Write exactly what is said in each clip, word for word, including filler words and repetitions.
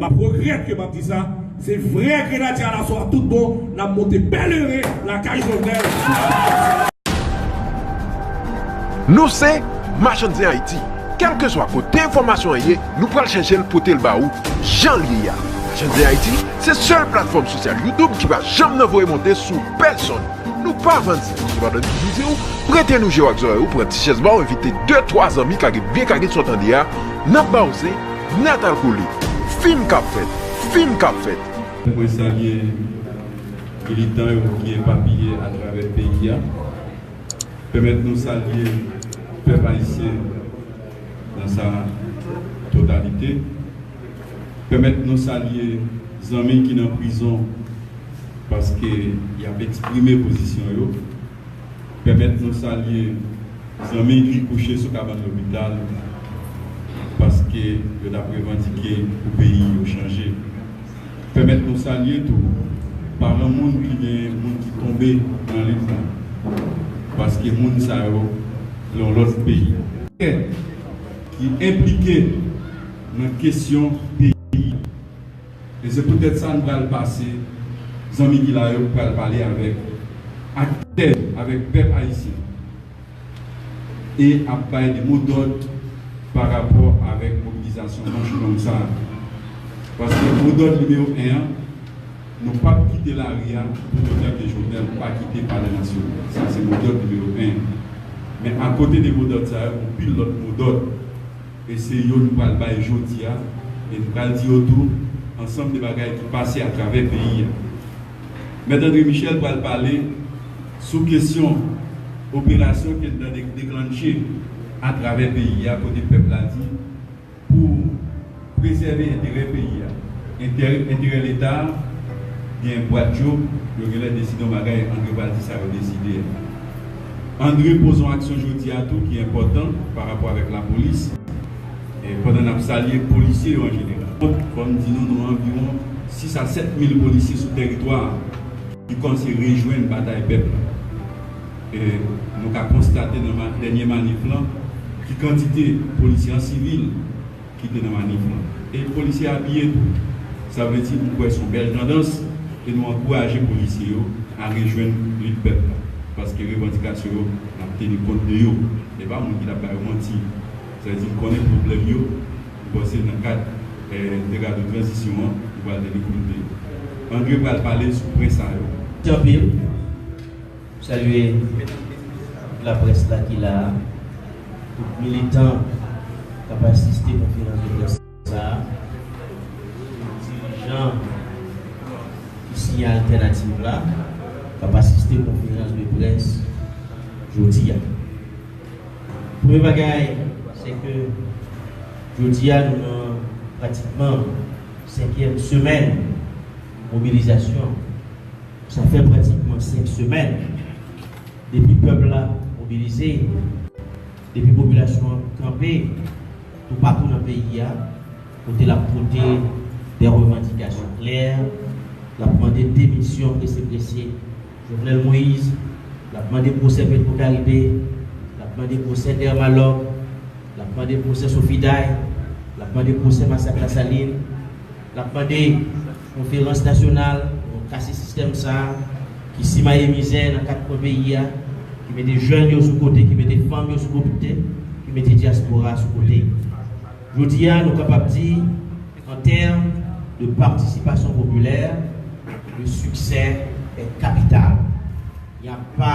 M ap regrèt ke m ap di sa, se vrè Grenadye Alaswa tout bon, n ap monte pèleren lakay Jovenel. Nou se Machann Zen Ayiti. Kèlkeswa kote enfòmasyon an ye, nou pral chèche l pote l ba ou jan l ye a. Machann Zen Ayiti se sèl platfòm sosyal YouTube ki pa janm nan voye monte sou pèsonn. Nou pa vann zen. Sou pa done ki di w, prete nou je w ak zòrèy ou, pran ti chèz ba w, envite de, twa zanmi, kage byen kage sa w tande a, n ap ba w zen nèt al kole. Fim k ap fèt, fim k ap fèt. Mwen salye militan yo ki epapiye atravè peyi a. Pèmèt nou salye pèp ayisyen nan sa totalite. Pèmèt nou salye zanmi ki nan prizon paske y ap eksprime pozisyon yo. Pèmèt nou salye zanmi ki kouche sou kabann lopital paske yo t ap revandike pou peyi yo chanje. Pèmèt nou salye tou paran moun ki gen moun ki tonbe nan lit la, paske moun sa yo nan yon lòt peyi. Ki enplike nan kesyon peyi. E se poutèt sa n pral pase, zanmi ki la yo pral pale avèk aktè, avèk pèp ayisyen. E ap bay de mo dòd pa rapò avèk mobilizasyon manch long sa a. Paske mo dòd nimewo en an, nou p ap kite lari a toutotan ke Jovenel pa kite Palè Nasyonal. Sa se mo dòd nimewo en. Men akote de mo dòd sa yo, gon pil lòt mo dòd. E se yo nou pral bay jodi a, e nou pral di yo tou ansanm de bagay ki pase atravè peyi a. Mèt André Michel pral pale sou kesyon operasyon ke l te deklanche atravè peyi a, kote pèp la di, pou prezève enterè peyi a, enterè, enterè Leta a, gen bwat djòb, yo genlè deside yon bagay, André pral di sa yo deside a. André poze yon aksyon jodi a tou ki enpòtan pa rapò avèk lapolis. E pandan n ap salye polisye yo an jeneral, fò m di nou, nou anviwon sis a sèt mil polisye sou tèritwa a ki kòmanse rejwenn batay pèp la. E nou ka konstate nan ma-, dènye manif lan ki kantite polisye an sivil ki te nan manif lan. E polisye abiye tou. Sa vle di, m kwè se yon bèl tandans e nou ankouraje polisye yo a rejwenn lit pèp la. Paske revandikasyon yo, n ap teni kont de yo. E pa moun ki t ap ba yo manti. Sa vle di, m konnen pwoblèm yo, m panse nan kad, eh, dega de tranzisyon an, nou pral teni kont de yo. André pral pale sou pwen sa yo. Anpil. Salye laprès la ki la a, tout militan k ap asiste konferans de près sa a, tout dirijan ki siyen altènativ la k ap asiste konferans de près jodi a. Premye bagay, se ke jodi a nou nan pratikman senkyèm semèn mobilizasyon. Sa fè pratikman senk semèn depi pèp la mobilize, depi popilasyon an kanpe toupatou nan peyi a, kote l ap pote de revandikasyon klè, l ap mande demisyon prese prese Jovenel Moïse, l ap mande pwosè Petro Caribe, l ap mande pwosè Dermalog, l ap mande pwosè Sofiday, l ap mande pwosè masak Lasalin, l ap mande konferans nasyonal pou nou kase sistèm sa a ki simaye mizè nan kat kwen peyi a, ki mete jèn yo sou kote, ki mete fanm yo sou kote, ki mete dyaspora a sou kote. Jodi a, nou kapab di, en termes de participation populaire, le succès est capital. Y a pa,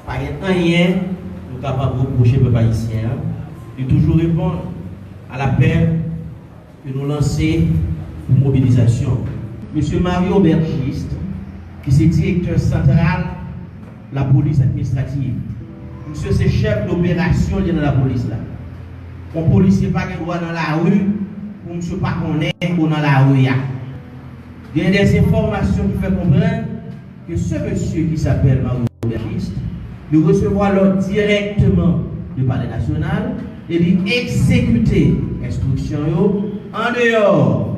pa gen anyen nou kapab repwoche pèp ayisyen an. Li toujou reponn à l'appel ke nou lanse pou mobilizasyon. Mesye Mario Bergiste, ki se direktè santral lapolis administrativ. Misye se chèf doperasyon li nan lapolis la. Yon polisye pa gen dwa nan lari pou misye pa konnen ou nan lari a. Gen des enfòmasyon ki fè konprann que ce monsieur qui s'appelle Mario Bergiste, il recevra l'ordre directement du Palais National et il exécute instruction yo en dehors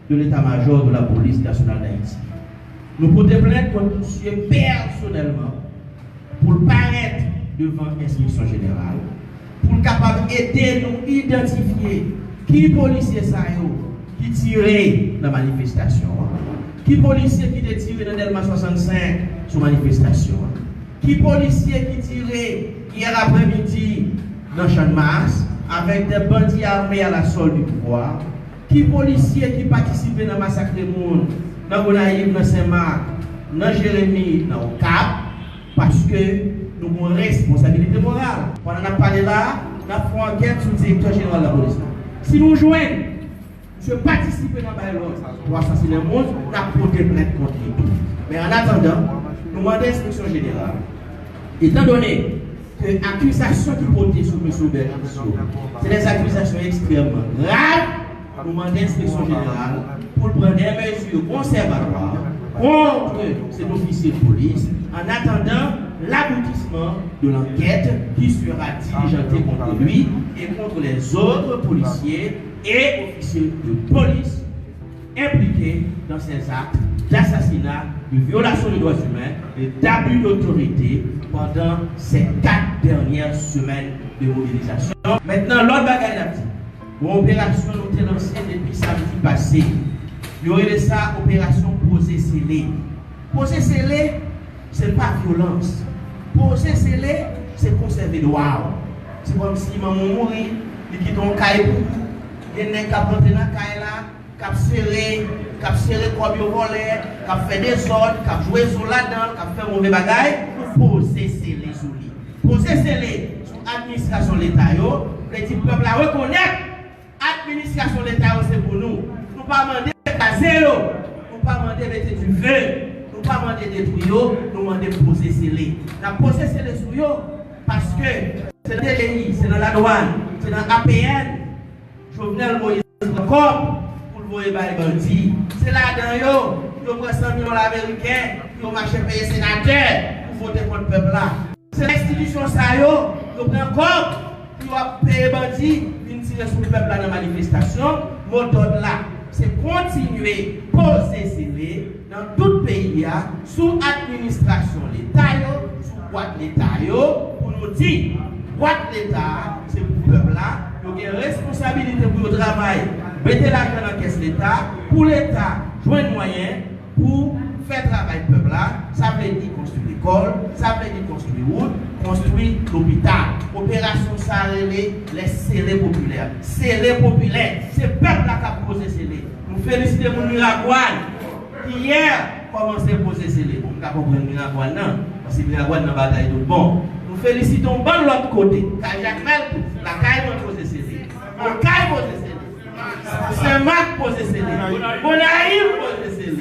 de l'état-major de la police nationale d'Haïti. Nou pote plent kont misye pèsonèlman pou l parèt devan enspeksyon jeneral, pou l kapab ede nou idantifye ki polisye sa yo ki tire nan manifestasyon an? Ki polisye ki te tire nan Dèlma swasannsenk sou manifestasyon an? Ki polisye ki tire yè aprèmidi nan Channmas avèk de bandi ame à la solde du pouvoir? Ki polisye ki patisipe nan masakre moun nan Gonayiv, nan Senmak, nan Jeremi, nan Okap? Paske nou gen yon responsabilite moral. Pandan n ap pale la a, n ap fè yon ankèt sou direktè jeneral lapolis la. Si nou jwenn misye patisipe nan bay lòd pou asasinen moun, n ap pote plent kont li tou. Men annatandan, nou mande enspeksyon jeneral, etandone ke akizasyon ki pote sou mesye Obèlis yo se de akizasyon ekstrèmman grav, nou mande enspeksyon jeneral pou l pran de mezi konsèvatwa kont se ofisye de polis, annatandan laboutisman de l'enquête qui sera diligentée contre lui et contre les autres policiers et officiers de police impliqués dans ces actes d'assassinat, de violation des droits humains et d'abus d'autorité pendant ces quatre dernières semaines de mobilisation. Maintenant, lòt bagay n ap di, yon operasyon nou te lanse depi samdi pase. Yo rele sa operasyon Poze Sele. Poze sele, se pa vyolans. Poze sele, se konsève dwa w. Se kòmsi manman w mouri, li kite yon kay pou ou. Gen nèg k ap rantre nan kay la, k ap sere, k ap sere kòb yo vòlè, k ap fè dezòd, k ap jwe zo ladan l, k ap fè move bagay, nou poze sele sou li. Poze sele sou administrasyon leta yo, vle di pèp la rekonèt administrasyon leta yo se pou nou. Nou pa mande kraze yo, nou pa mande mete dife, nou pa mande detwi yo, nou mande poze sele. N ap poze sele sou yo, paske se nan D G I, se nan ladwàn, se nan A P N, Jovenel Moïse pran kòb pou l voye bay bandi. Se ladan yo, yo pran san milyon ameriken, yo mache peye senatè pou vote kont pèp la. Se nan enstitisyon sa yo, yo pran kòb pou yo ap peye bandi vin tire sou pèp la nan manifestasyon. Modòd la, se kontinye poze sele nan tout peyi a, sou administrasyon leta yo, sou bwat leta yo, pou nou di, bwat leta a, se pou pèp la, yo gen responsabilite pou yo travay, mete lajan nan kès leta, pou leta jwenn mwayen pou fè travay pèp la, sa vle di konstwi lekòl, sa vle di konstwi wout, konstwi lopital. Operasyon sa rele les scellés populaires. Sele popilè, se pèp la k ap poze sele. Nou felisite moun Miragwàn ki yè kòmanse poze sele. Bon, m ka konprann Miragwàn nan, paske Miragwàn nan batay tout bon. Nou felisite yon bann lòt kote. Kay Jakmèl tou, lakay mwen poze sele. Okay poze sele. Senmak poze sele. Gonayiv poze sele.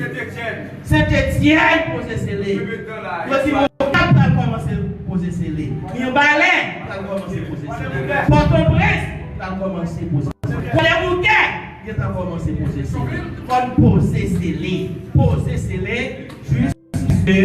Sentetyèn poze sele. Yo di Okap pral kòmanse poze sele. Mibalè pral kòmanse poze sele. Pòtoprens pral kòmanse poze sele. Kwadèboukè gentan kòmanse poze sele. Fò n poze sele. Poze sele jis ke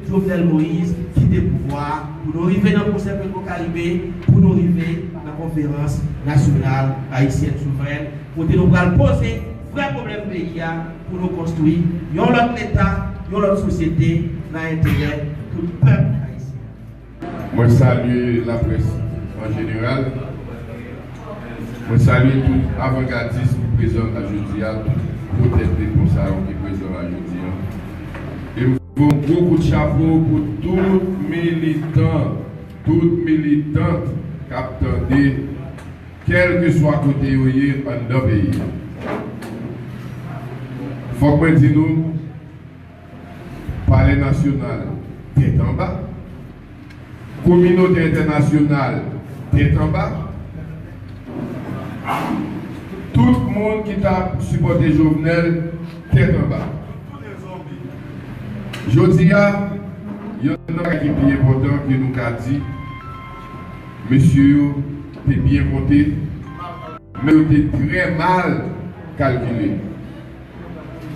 Jovenel Moïse kite pouvwa a, pou nou rive nan Konsèy Petwokaribe, pou nou rive nan Konferans Nasyonal Ayisyèn Souvrèn, kote nou pral poze vrè pwoblèm peyi a, pou nou konstwi yon lòt Leta, yon lòt sosyete nan enterè tout pèp ayisyen. Mwen salye laprès an jeneral. Mwen salye tout avangadis ki prezan la jodi a, tout pwotèk de pon sa yo ki prezan la jodi a. E m voye yon gwo kout chapo pou tout militan, tout militant k ap tande, kèlkeswa kote yo ye anndan peyi a. Fòk mwen di nou, Palè Nasyonal tèt anba. Kominote entènasyonal tèt anba. Tout moun ki t ap sipòte Jovenel tèt anba. Jodi a, youn nan bagay ki pi enpòtan ke nou ka di, mesye yo te byen konte, men yo te trè mal kalkile.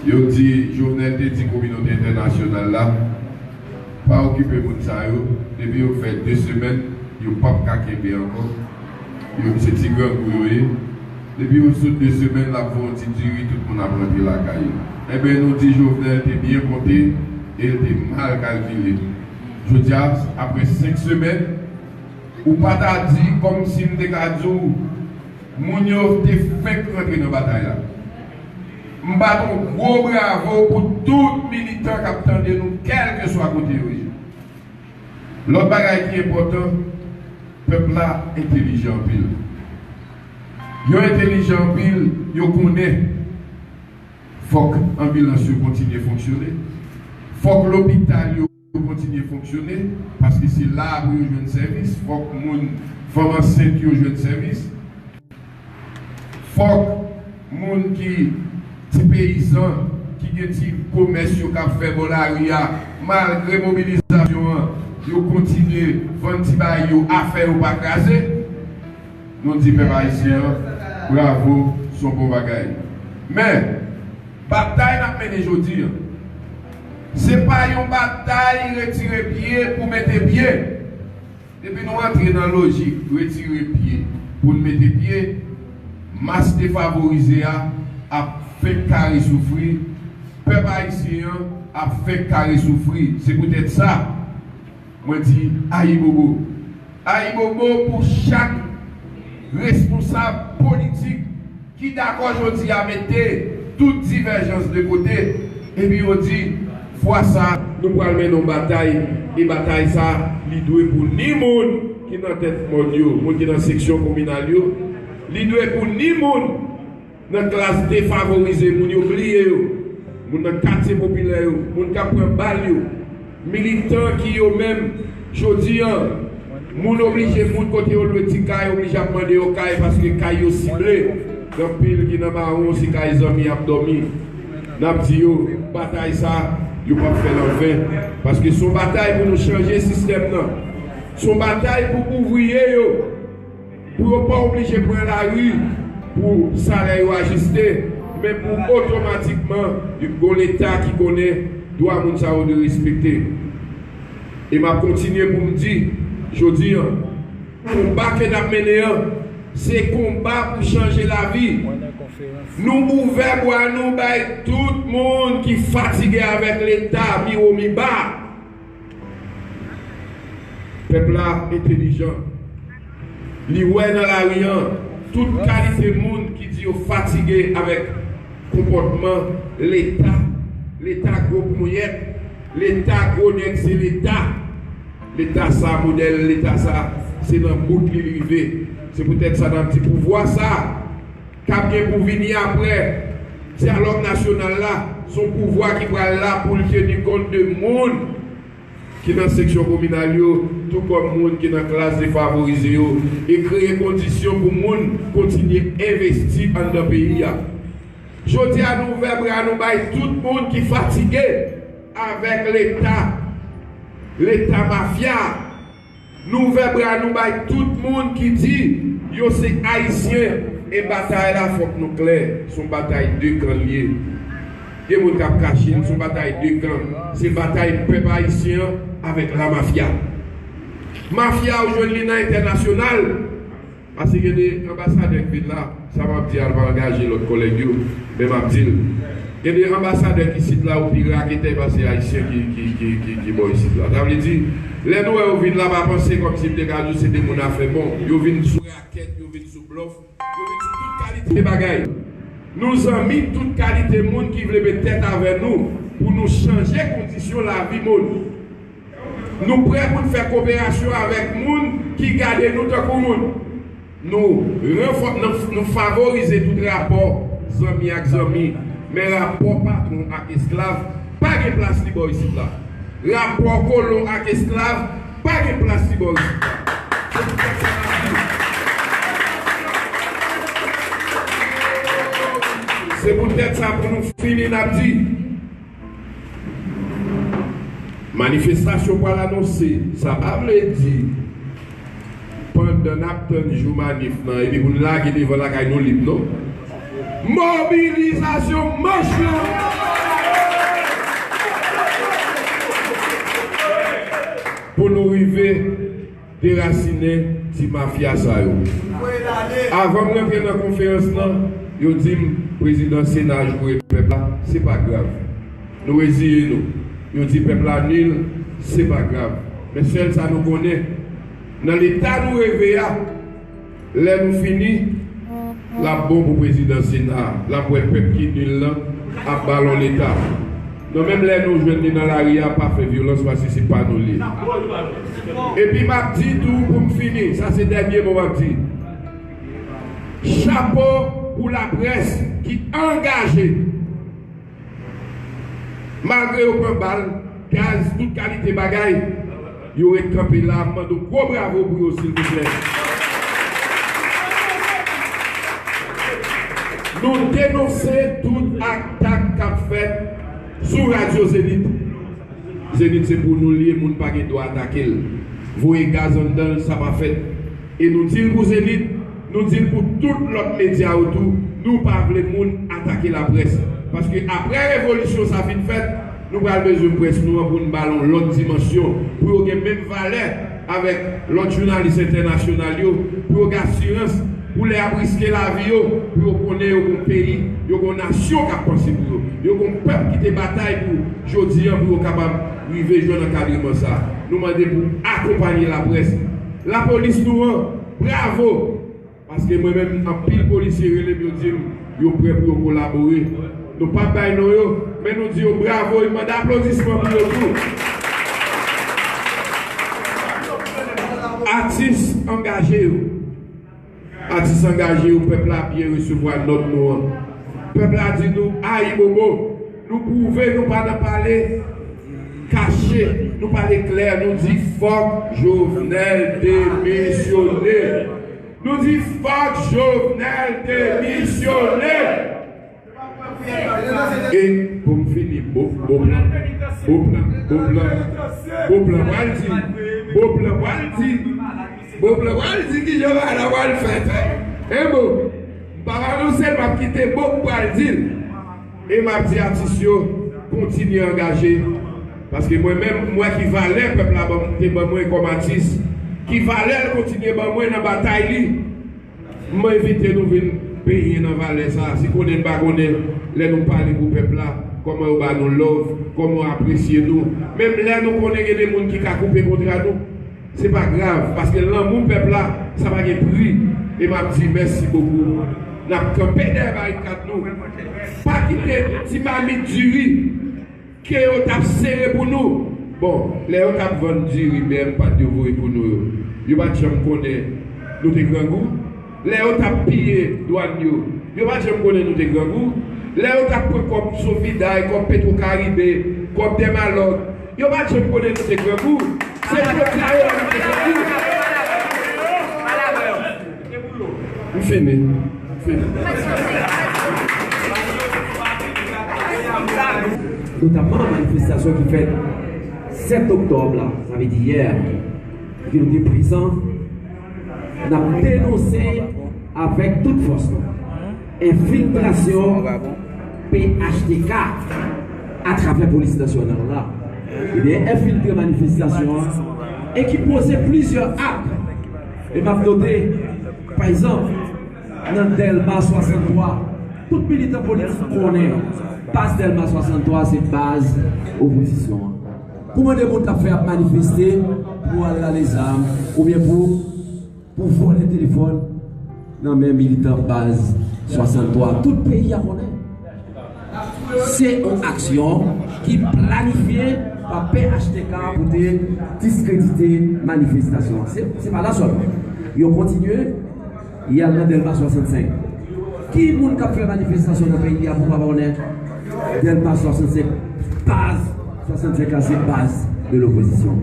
Yo di, Jovenel te di kominote entènasyonal la, pa okipe moun sa yo, depi yo fè de semèn, yo p ap ka kenbe ankò. Yo, se ti grangou yo ye. Depi yo sot de semèn, l ap voye yon ti diri, tout moun ap rantre lakay yo. Enben, nou di Jovenel te byen konte e l te mal kalkile. Jodi a, apre senk semèn, ou pa ta di, kòmsi m te ka di w, moun yo te fenk rantre nan batay la. M bat yon gwo bravo pou tout militan k ap tande nou, kèlkeswa kote yo ye. Lòt bagay ki enpòtan, pèp la entelijan anpil. Yo entelijan anpil, yo konnen fòk anbilans yo kontinye fonksyone, fòk lopital yo kontinye fonksyone, paske se la pou yo jwenn sèvis, fòk moun, fanm ansent yo jwenn sèvis. Fòk moun ki, ti peyizan ki gen ti komès yo k ap fè bò lari a, malgre mobilizasyon an, yo kontinye vann ti bagay yo, afè yo pa kraze. Nou di pèp ayisyen an, bravo, s on bon bagay. Men, batay n ap mennen jodi a, se pa yon batay retire pye pou mete pye. Depi nou antre nan lojik retire pye pou n mete pye, mas defavorize a ap fenk kare soufri, pèp ayisyen an ap fenk kare soufri. Se poutèt sa, mwen di ayibobo. Ayibobo pou chak responsab politik ki dakò jodi a mete tout divèjans de kote, epi yo di, fwa sa, nou pral mennen yon batay, e batay sa, li dwe pou ni moun ki nan tèt mòn yo, moun ki nan seksyon kominal yo, li dwe pou ni moun nan klas defavorize, moun yo bliye yo, moun nan katye popilè yo, moun k ap pran bal yo, militan ki yo menm, jodi a, moun oblije, moun kote yo lwe ti kay, oblije ap mande yo kay, paske kay yo sible. Gen anpil ki nan mawon, se kay zanmi y ap dòmi. N ap di yo, batay sa, yo p ap fè l anven, paske s on batay pou nou chanje sistèm nan. S on batay pou ouvriye yo, pou yo pa oblije pran lari pou salè yo ajiste, men pou otomatikman gon Leta ki konnen dwa moun sa yo dwe respekte. E m ap kontinye pou m di, jodi a, konba ke n ap mennen an, se konba pou chanje lavi. Nou ouvè bra nou bay tout moun ki fatige avèk Leta, miwo miba. Pèp la entelijan. Li wè nan lari an tout kalite moun ki di yo fatige avèk konpòtman Leta. Leta gwo ponyèt. Leta gwo nèg se Leta. Leta sa, modèl Leta sa, se nan bout li l rive. Se poutèt sa n ap di pouvwa sa k ap gen pou vini apre dyalòg nasyonal la, s on pouvwa ki pral la pou l teni kont de moun ki nan seksyon kominal yo, tou kòm moun ki nan klas defavorize yo, e kreye kondisyon pou moun kontinye envesti anndan peyi a. Jodi a, nou ouvè bra nou bay tout moun ki fatige avèk Leta, Leta mafya. Nou ouvè bra nou bay tout moun ki di yo se Ayisyen. E batay la, fòk nou klè, s on batay de kan l ye. Gen moun k ap kache l, s on batay de kan. Se batay pèp ayisyen an avèk lamafya. Mafya ou jwenn li nan entènasyonal. Paske gen de anbasadè k vin la, sa m ap di a, l pa angaje lòt kòlèg yo, men m ap di l. Gen de anbasadè k isit la, yo pi raketè pase Ayisyen ki, ki, ki, ki, ki bò isit la. Sa vle di, lè nou wè yo vin la, pa panse kòmsi m te ka di w se de moun afè bon. Yo vin sou rakèt, yo vin sou blòf, yo vin sou tout kalite bagay. Nou zanmi tout kalite moun ki vle met tèt avè nou pou nou chanje kondisyon lavi moun. Nou prè pou n fè koperasyon avèk moun ki gade nou tankou moun. Nou ranfò-, nou, nou favorize tout rapò zanmi ak zanmi, men rapò patwon ak esklav pa gen plas li bò isit la. Rapò kolon ak esklav pa gen plas li bò isit la. Se poutèt sa n ap di. Se poutèt sa pou nou fini n ap di. Manifestasyon pral anonse, sa pa vle di pandan n ap tann jou manif lan epi pou n lage devan lakay nou lib non. Mobilizasyon manch lan pou nou rive derasinen ti mafya sa yo. Avan m rantre nan konferans lan, yo di m prezidan Sena joure pèp la, se pa grav. Nou reziye nou. Yo di pèp la nil, se pa grav. Men sèl sa nou konnen, nan leta nou reve a, lè nou fini, L ap bon pou prezidan Sena a. L ap wè pèp ki nil lan ap balon Leta. Non, menm lè nou jwenn li nan lari a, pa fè vyolans, paske se pa nou l ye. Epi m ap di tou, pou m fini, sa se dènye mo m ap di. Chapo pou laprès ki angaje. Malgre yo pran bal, gaz, tout kalite bagay, yo ret kanpe la. M mande yon gwo bravo pou yo, silvouplè. Nou denonse tout atak k ap fèt sou Radyo Zenith. Zenith se pou nou l ye, moun pa gen dwa atake l. Voye gaz anndan l, sa pa fèt. E nou di l pou Zenith, nou di l pou tout lòt medya yo tou, nou pa vle moun atake laprès. Paske apre revolisyon sa fin fèt, nou pral bezwen près nou an pou n ba l yon lòt dimansyon, pou yo gen menm valè avèk lòt jounalis entènasyonal yo, pou yo gen asirans, pou lè y ap riske lavi yo, pou yo konnen yo gon peyi, yo gon nasyon k ap panse pou yo, yo gon pèp ki te batay pou jodi an, pou yo kapab rive jwenn ankadreman sa. Nou mande pou akonpanye laprès. Lapolis nou an, bravo! Paske mwen menm, anpil polisye rele m, yo di m yo prè pou yo kolabore. Nou p ap bay non yo, men nou di yo bravo, e mande aplodisman pou yo tou. Atis angaje yo. Atis angaje yo, pèp la byen resevwa nòt nou an. Pèp la di nou ayibobo. Nou pwouve nou pa nan pale kache, nou pale klè, nou di fòk Jovenel demisyone. Nou di fòk Jovenel demisyone. E pou m fini, Bo, Bo Blan, Bo Blan, Bo Blan, Bo Blan pral di, Bo Blan pral di, Bo Blan pral di kijan bagay la pral fèt. E Bo, m p ap anonse l, m ap kite Bo pral di l. E m ap di atis yo, kontinye angaje. Paske mwen menm, m wè ki valè pèp la ban, te ban mwen kòm atis, ki valè l kontinye ban mwen nan batay li. M envite nou vin benyen nan valè sa a. Si konnen n pa konnen, lè nou pale pou pèp la, kòman yo ba nou love, kòman yo apresye nou. Menm lè nou konnen gen de moun ki ka koupe kontra nou, se pa grav, paske lanmou pèp la, sa pa gen pri. E m ap di mèsi bokou. N ap kanpe dèyè barikad nou. Pa kite ti mamit diri ke yo t ap sere pou nou. Bon, lè yo t ap vann diri B M pat yo voye pou nou yo, yo pa t janm konnen nou te grangou. Lè yo t ap piye dwàn yo, yo pa t janm konnen nou te grangou. Lè yo t ap pran kòb Sofiday, kòb Petro Caribe, kòb Dèmalòg, yo pa t janm konnen nou te grangou. Se jodi a yo wè nou te grangou. M fini. M fini. Notamman manifestasyon ki fèt sèt oktòb la, sa vle di yè, kote nou te prezan, n ap denonse avèk tout fòs nou enfiltrasyon P H T K atravè polis nasyonal la, ki te enfiltre manifestasyon an e ki poze plizyè ak. E m ap note, pa egzanp, nan Dèlma swasanntwa, tout militan politik konnen baz Dèlma swasanntwa se baz opozisyon an. Pou mande moun k ap fè ap manifeste pou al rale zam oubyen pou, pou vòlè telefòn nan men militan baz swasanntwa, tout peyi a konnen. Se yon aksyon ki planifye pa P H T K pou te diskredite manifestasyon an. Se, se pa la sèlman. Yo kontinye, y al nan Dèlma swasannsenk. Ki moun k ap fè manifestasyon nan peyi a pou pa konnen Dèlma swasannsenk, baz swasannsenk la se baz de lopozisyon.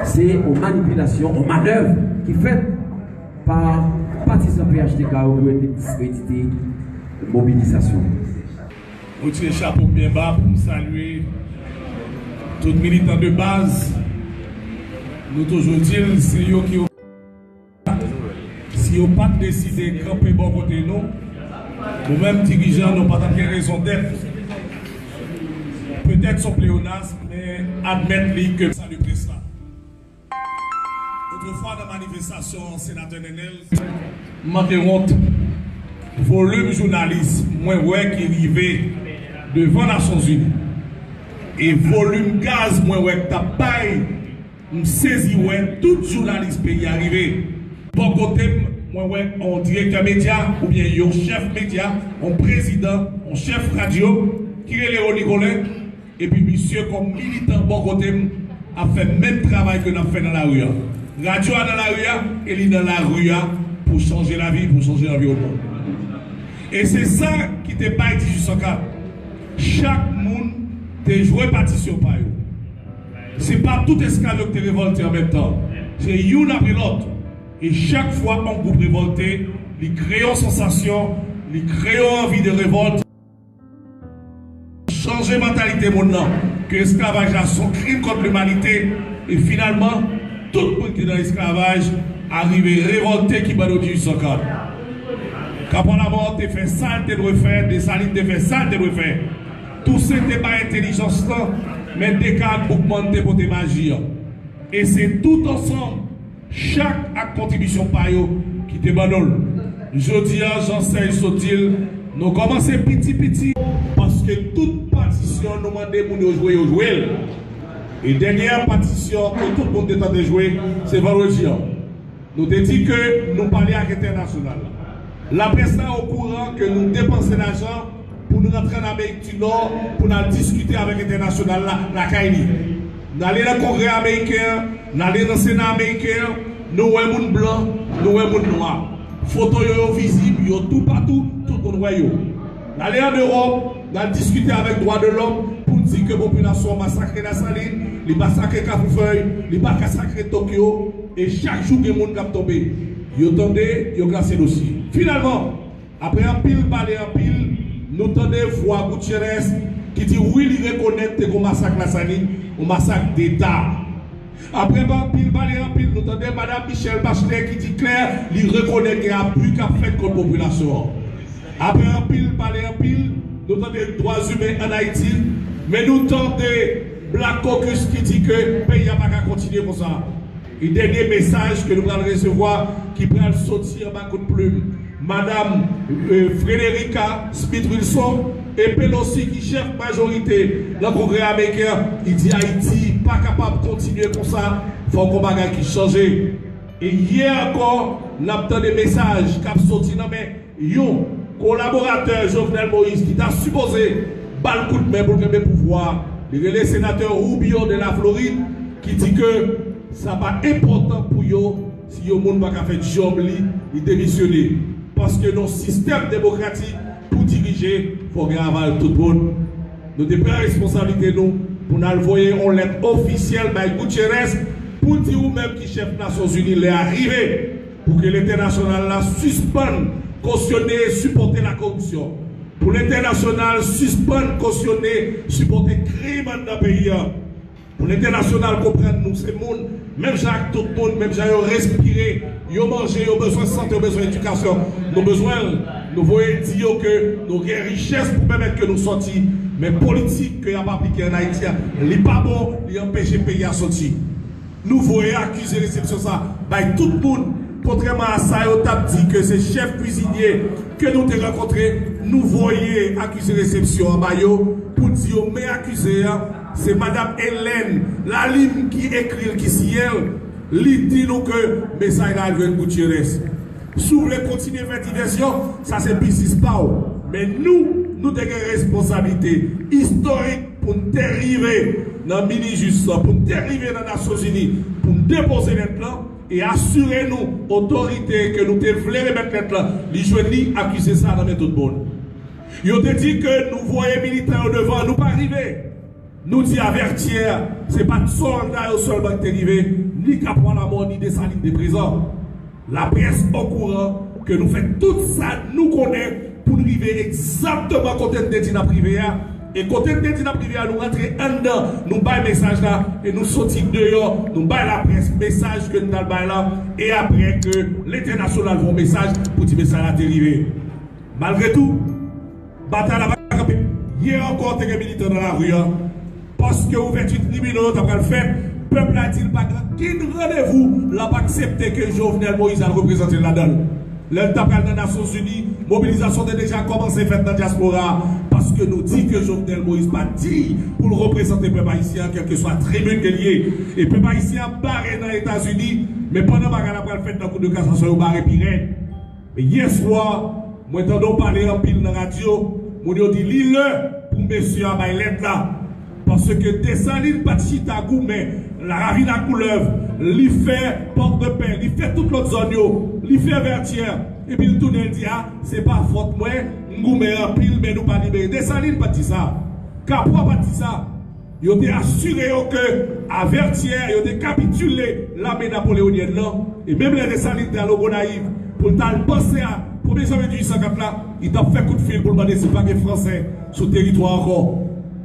Se yon manipilasyon, yon manèv ki fèt pa patizan P H T K yo pou yo te diskredite mobilizasyon. Mwen tire chapo m byen ba pou m salye tout militan de baz. Nou toujou di l, se yo ki, si yo pa t deside kanpe bò kote nou, nou menm dirijan, nou pa t ap gen rezon dèt. Petèt s on pleonasm, men admèt li ke sa de près la. Otrefwa nan manifestasyon Senatè Nènèl, m manke wont. Volim jounalis mwen wè ki rive devan Nasyonzini e volim gaz mwen wè k t ap bay, m sezi wè tout jounalis peyi a rive. Bò kote m, Mwen wè yon direktè medya oubyen yon chèf medya, yon prezidan, yon chèf radyo ki rele Rony Colin, epi misye kòm militan bò kote m ap fè menm travay ke n ap fè nan lari a. Radyo a nan lari a, e li nan lari a pou chanje lavi, pou chanje anviwònman. E se sa ki te bay dizuit san kat. Chak moun te jwe patisyon pa yo. Se pa tout esklav yo ki te revòlte an menm tan. Se youn apre lòt. E chak fwa yon gwoup revòlte, li kreye yon sansasyon, li kreye yon anvi de revòlt, chanje mantalite moun nan, ke esklavaj la se yon krim kont limanite, e finalman, tout moun ki nan esklavaj a rive revòlte ki ban nou dizuit san kat. Kapwa Lamò te fè sa l te dwe fè, Desalin te fè sa l te dwe fè. Tousen te bay entèlijans lan, men Deka ak Boukman te pote maji an. E se tout ansanm, chak ak kontribisyon pa yo ki te ban nou l. Jodi a, jan Sèj sot di l, nou kòmanse piti piti, paske tout patisyon nou mande moun yo jwe, yo jwe l. E dènyè patisyon ke tout moun te tande jwe, se vandredi an. Nou te di ke nou pale ak entènasyonal la. Laprès la okouran ke nou depanse lajan pou nou rantre ann Amerik di Nò pou n al diskite avèk entènasyonal la lakay li. N ale nan Kongrè ameriken an, n ale nan Sena ameriken an, nou wè moun blan, nou wè moun nwa. Foto yo, yo vizib, yo toupatou, tout moun wè yo. N ale ann Ewòp, n al diskite avèk dwa de lòm pou n di ke popilasyon an masakre Lasalin, li masakre Kafoufèy, li masakre Tokyo, e chak jou gen moun k ap tonbe. Yo tande, yo klase dosye. Finalman, apre anpil pale anpil, nou tande vwa Gutierrez ki di wi, li rekonèt te gen masak Lasalin, yon masak deta. Apre anpil pale anpil, nou tande Madam Michelle Bachelet ki di klè li rekonèt gen abi k ap fèt kont popilasyon an. Apre anpil pale anpil, nou tande dwa imen ann Ayiti, men nou tande Black Caucus ki di ke peyi a pa ka kontinye konsa. E dènye mesaj ke nou pral resevwa ki pral soti anba kout plim Madam, euh, Frederica Smith Wilson e Pelosi ki chèf majorite nan Kongrè ameriken an, li di Ayiti pa kapab kontinye konsa, fòk yon bagay ki chanje. E yè ankò, n ap tande mesaj k ap soti nan men yon kolaboratè Jovenel Moïse ki ta sipoze ba l kout men pou l kenbe pouvwa a. Li rele senatè Rubio de la Florid, ki di ke sa pa enpòtan pou yo si yon moun pa ka fè djòb li, li demisyone. Paske nan yon sistèm demokratik, pou dirije, fò gen aval tout moun. Nou te pran responsablite nou pou n al voye yon lèt ofisyèl bay Gutierrez pou di ou menm ki chèf Nasyonzini, lè a rive pou ke lentènasyonal la sispann kosyone e sipòte lakoripsyon, pou lentènasyonal sispann kosyone, sipòte krim anndan peyi a, pou lentènasyonal konprann nou se moun, menm jan ak tout moun, menm jan yo respire, yo manje, yo bezwen sante, yo bezwen edikasyon, nou bezwen l. Nou voye di yo ke nou gen richès pou pèmèt ke nou sòti, men politik ke y ap aplike ann Ayiti a, li pa bon, li anpeche peyi a sòti. Nou voye akize resepsyon sa bay tout moun, kontrèman a sa yo t ap di ke se chèf kwizinye ke nou te rankontre, nou voye akize resepsyon an ba yo pou di yo men akize a, se Madam Hélène Lalime ki ekri l, ki siyen l, li di nou ke mesaj la al jwenn Gutierrez. Si w vle kontinye fè divèsyon, sa se biznis pa w. Men nou, nou te gen responsablite istorik pou n te rive nan Minijis lan, pou n te rive nan Nasyonzini, pou n depoze lèt lan e asire nou otorite ke nou te vle remèt lèt lan, li jwenn li, akize sa nan men tout moun. Yo te di ke nou voye militan yo devan, nou pa rive. Nou di Vertières, se pa t sòlda yo sèlman ki te rive, ni Kapwa Lamò, ni Desalin te prezan. Laprès okouran ke nou fè tout sa nou konnen pou n rive egzakteman kote n te di n ap rive a. E kote n te di n ap rive a, nou rantre anndan, nou bay mesaj la, e nou soti deyò, nou bay laprès mesaj ke n t al bay la, e apre ke lentènasyonal voye yon mesaj pou di mesaj la te rive. Malgre tou, batay la pa kanpe. Yè ankò, te gen militan nan lari a. Paske ouvèti tribinal yo ta pral fèt, pèp la di l pa gen okenn randevou l ap aksepte ke Jovenel Moïse al reprezante l ladan l. Lè l ta pral nan Nasyonzini, mobilizasyon te deja kòmanse fèt nan dyaspora a, paske nou di ke Jovenel Moïse pa diy pou l reprezante pèp ayisyen an, kèlkeswa tribin ke l ye. E pèp ayisyen an bare nan Etazini, men pandan bagay la pral fèt nan Kou de Kasasyon, yo bare pi rèd. Yè swa, mwen tande w pale anpil nan radyo, moun yo di li lè pou mesye a bay lèt la. Paske Desalin pa t chita goumen Laravin ak Koulèv, li fè Pòtoprens, li fè tout lòt zòn yo, li fè Vètyè, epi l tounen l di, a, se pa fòt mwen, m goumen anpil, men nou pa libere. Desalin pa t di sa. Kapwa pa t di sa. Yo te asire yo ke a Vètyè, yo te kapitile lame napoleonyèn nan. E menm lè Desalin te al Gonayiv pou l t al panse a premye janvye dizuit san kat la, li t ap fè kout fil pou l mande si pa gen Fransè sou teritwa ankò.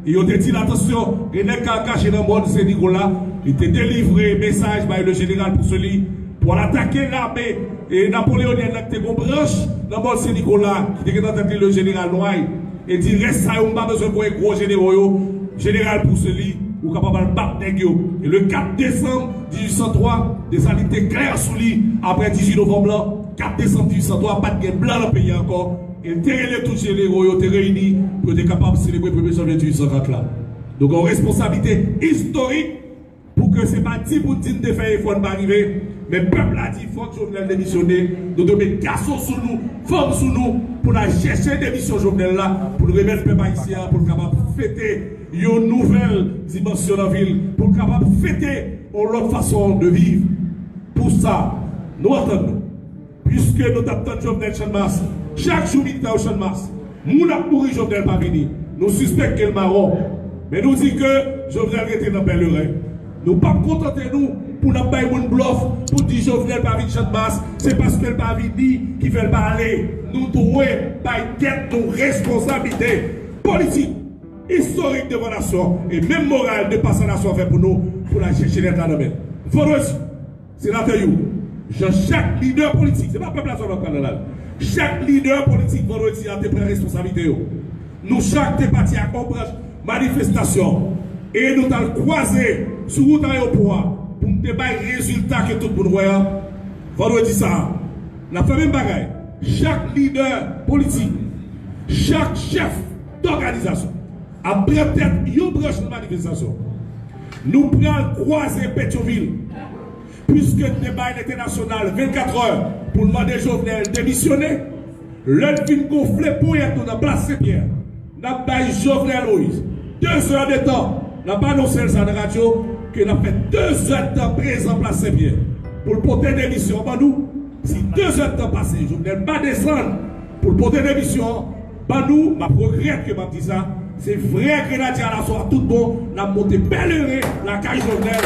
E yo te di l, atansyon, gen nèg k al kache nan mòn Sen Nikola, li te delivre mesaj bay le jeneral Poussely pou al atake lame e napoleonyèn nan ki te gon branch nan mòn Sen Nikola ki te gen nan tèt li le jeneral Noailles. E di, rès sa yo, m pa bezwen konnen gwo jenero yo. Jeneral Poussely, ou kapab al bat nèg yo. E le kat desanm dizuit san twa, Desalin te klè sou li apre dizuit novanm lan. Kat desanm dizuit san twa, pa t gen blan nan peyi a ankò. E l te rele tout jenero yo, te reyini pou yo te kapab selebre premye janvye dizuit san kat la. Donk, yon responsablite istorik pou ke se pa di pou n di n te fè efò n pa rive, men pèp la di fòk Jovenel demisyone, nou dwe met gason sou nou, fanm sou nou, pou n al chèche demisyon Jovenel la, pou n remèt pèp ayisyen an, pou l kapab fete yon nouvèl dimansyon nan vi l, pou l kapab fete yon lòt fason de viv. Pou sa, nou antann nou. Piske nou t ap tann Jovenel Channmas, chak jou militè yo Channmas, moun ap mouri, Jovenel pa vini. Nou sispèk ke l mawon. Men nou di ke Jovenel rete nan pèleren. Nou p ap kontante nou pou n ap bay moun blòf pou di Jovenel pa vin Channmas, se paske l pa vini ki fè l pa ale. Nou dwe bay tèt nou responsablite politik, istorik devan nasyon e menm moral de pase nasyon an fè pou nou, pou n al chèche lèt la nan men l. Vandredi, senatè yo, jan chak lidè politik, se pa pèp la sèlman k pral nan lari. Chak lidè politik vandredi a te pran responsablite yo. Nou chak te pati ak yon branch manifestasyon e nou t al kwaze sou wout ayewopò a pou n te bay rezilta ke tout moun wè a. Vandredi sa a, n ap fè menm bagay. Chak lidè politik, chak chèf dòganizasyon ap pran tèt yon branch nan manifestasyon. Nou pral kwaze Petyonvil. Piske n te bay lentènasyonal vennkat è pou l mande Jovenel demisyone, lè n fin gonfle ponyèt nou nan plas Senpyè, n ap bay Jovenel Moïse de zè de tan, n ap anonse l sa nan radyo, ke n ap fè de zè de tan prezan plas Senpyè pou l pote demisyon an ban nou. Si de zè de tan pase, Jovenel pa desann pou l pote demisyon an, ban nou, m ap regrèt ke m ap di sa, se vrè Grenadye Alaswa tout bon, n ap monte pèleren lakay Jovenel.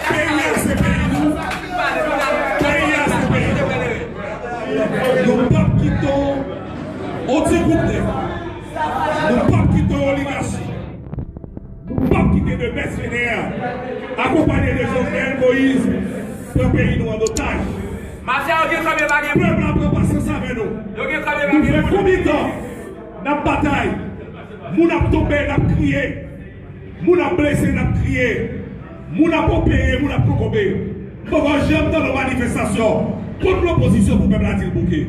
Peyi a se peyi nou. Peyi a se peyi nou. Nou p ap kite yon ti gwoup nèg. Nou p ap kite yon oligachi. Nou p ap kite de mèsenè akonpaye de Jovenel Moïse pran peyi nou an otaj. Mafya yo gen kòb yo pa gen. Pèp la pran pasyans avè nou. Yo gen kòb yo pa gen. Nou fè konbyen tan n ap batay? Moun ap tonbe, n ap kriye. Moun ap blese, n ap kriye. Moun ap opere, moun ap kokobe. M poko janm tande yon manifestasyon kont lopozisyon pou pèp la di l bouke.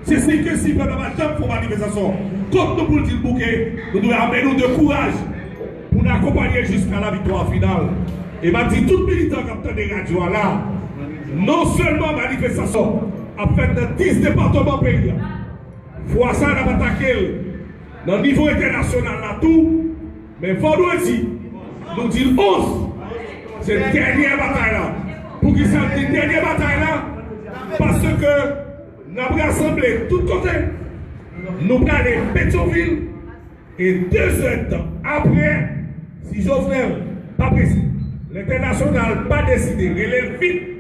Se si ke si pèp la pa janm fè yon manifestasyon kont nou pou l di l bouke, nou dwe ame nou de kouraj pou n akonpaye l jiska laviktwa final. E m ap di tout militan k ap tande radyo a la, non sèlman manifestasyon ap fèt nan dis depatman peyi a, fwa sa a n ap atake l nan nivo entènasyonal la tou, men vandredi, nou di l onz, se dènye batay la. Poukisa m di dènye batay la? Paske n ap rasanble tout kote, nou prale Petyonvil, e de zè d tan apre, si Jovenel pa prese, lentènasyonal pa deside rele l vit,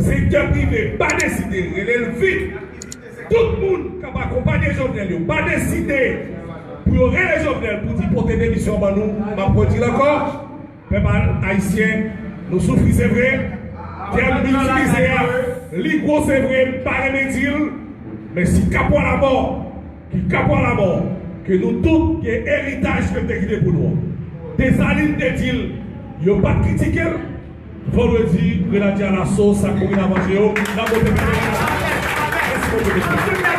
sektè prive pa deside rele l vit, tout moun k ap akonpaye Jovenel yo pa deside pou yo rele Jovenel pou di pote demisyon ban nou, m ap redi l ankò, pèp ayisyen, nou soufri se vre, tèm m itilize a, li gwo se vre, m pa renmen di l, men si kapwa lamò, ki kapwa lamò, ke nou tout gen eritaj ke l te kite pou nou an. Desalin te di l, Yo pa t kritike l. Vandredi, Grenadye Alaso, sa k mouri nan manje yo, n ap monte pèpè. Mèsi, mesye.